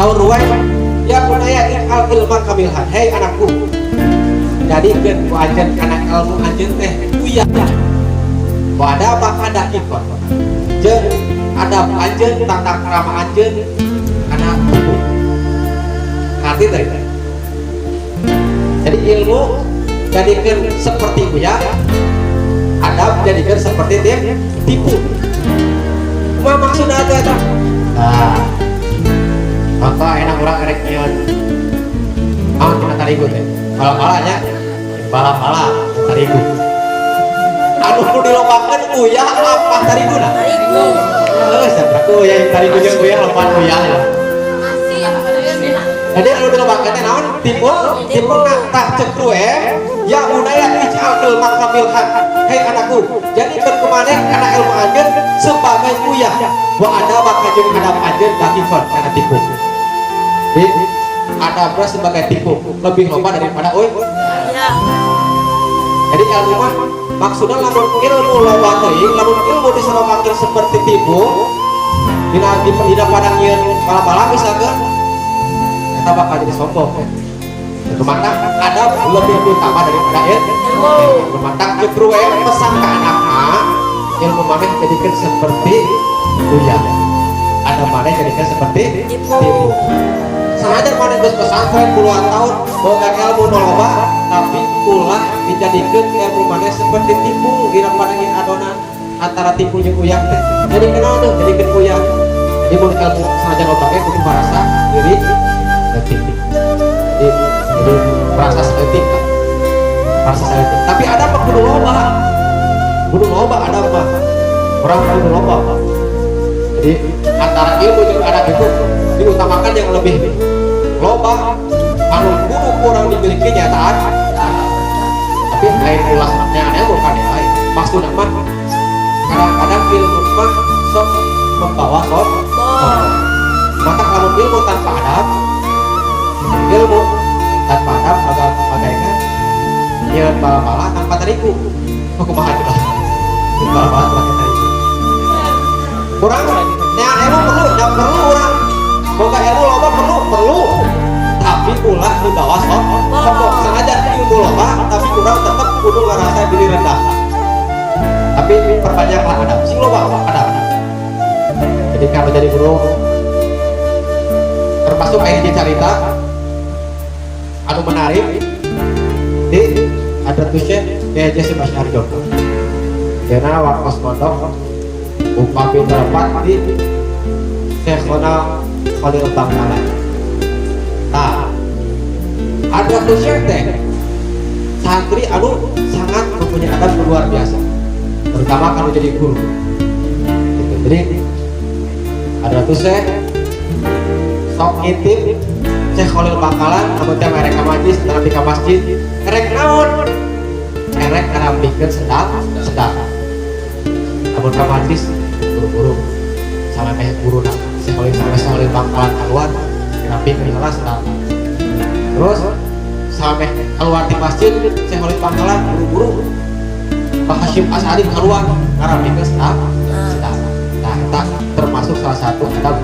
Saur Ruwaim, "Ya bunayya ij'al ilmaka milhan." Hei anakku, jadikeun ku anjeun kana ilmu anjeun teh uyah. Wa adabaka daqiqan, jeung adab anjeun, tata krama anjeun kana tepung. Ngerti teh? Jadi ilmu jadikan seperti uyah, adab jadikan seperti tipu. Kumaha maksudna teh eta? Nah, contoh enak urang erek nyieun naon tina tarigu teh? Bala-bala nya, bala-bala tarigu. Anu kudu dilobakeun uyah apa tariguna? Tarigu. Heuh, sabraku uyah tarigu jeung uyah loban uyah ya. Asin. Jadi anu dilobakeun teh naon? Tipu, tipu. Tah, cek Ruwaim, "Ya bunayya ij'al ilmaka milhan." Hei anakku, jadikeun ku maneh kana ilmu anjeun sebagai uyah. Wa adabaka, jeung adab anjeun, daqiqan, kana tipu. Jadi adabna sebagai tipu lebih loba daripada uy. Ya. Jadi ilmu mah maksudnya lamun ilmu loba teuing, lamun ilmu diserokakeun seperti tipu dina padang nyieun bala-bala misalkan, eta bakal jadi sombong. Itu maka adab lebih utama daripada ilmu. Ilmu. Matak cek Ruwaim pesan ke anakna, ilmu maneh jadikan seperti uyah, adab maneh jadikan seperti tipu. Tipu. Sanajan maneh geus pesantren puluhan tahun, boga ilmu nu loba, tapi ulah dijadikeun ilmu maneh seperti tipu dina padangin adonan antara tipu jeung uyah teh. Jadi kenal tuh jadikeun uyah. Jadi mun ilmu sanajan loba ge kudu merasa diri leutik. Jadi merasa saeutik lah, merasa saeutik. Tapi ada mah kudu loba, kudu loba ada mah, orang kudu loba. Jadi antara ilmu jeung adab itu diutamakan yang lebih loba anu kudu kurang dimiliki nyataan. Tapi lain ulah yang bukan yang lain, maksudnya mah kadang-kadang ilmu mah sok membawa sok. Maka kalau ilmu tanpa adab, ilmu tanpa adab agak bagaikan nyieun bala-bala tanpa tarigu. Kumaha coba bala-bala tanpa tarigu? Kurang yang ilmu perlu, yang perlu orang boga ilmu loba perlu, perlu, tapi ulah dibawa sok sombong. Sengaja ilmu loba tapi kurang tetap kudu ngerasa diri rendah, tapi perbanyaklah adab, sing loba adab. Jadi kalau jadi guru termasuk ini cerita anu menarik di ada tuh Syekh Kiai Haji Asy'ari Joko. Karena waktu mondok upami tempat di Syekhona Khalil Bangkalan. Nah, ada tuh Syekh teh santri anu sangat mempunyai adab luar biasa, terutama kalau jadi guru gitu. Jadi ada tuh Syekh sok ngintip Syekh Khalil Bangkalan anu teh mereka majlis dalam di masjid erek naon, erek ngarambikeun sendal. Sendal lamun ka majlis buru-buru sampai meh guru na Syekh Khalil, sampai Syekh Khalil Bangkalan keluar dirapikeun heula sendal. Terus sampai keluar di masjid Syekh Khalil Bangkalan, buru-buru Pak Hasyim Asy'ari keluar ngarambikeun sendal sendal. Nah, eta termasuk salah satu adab.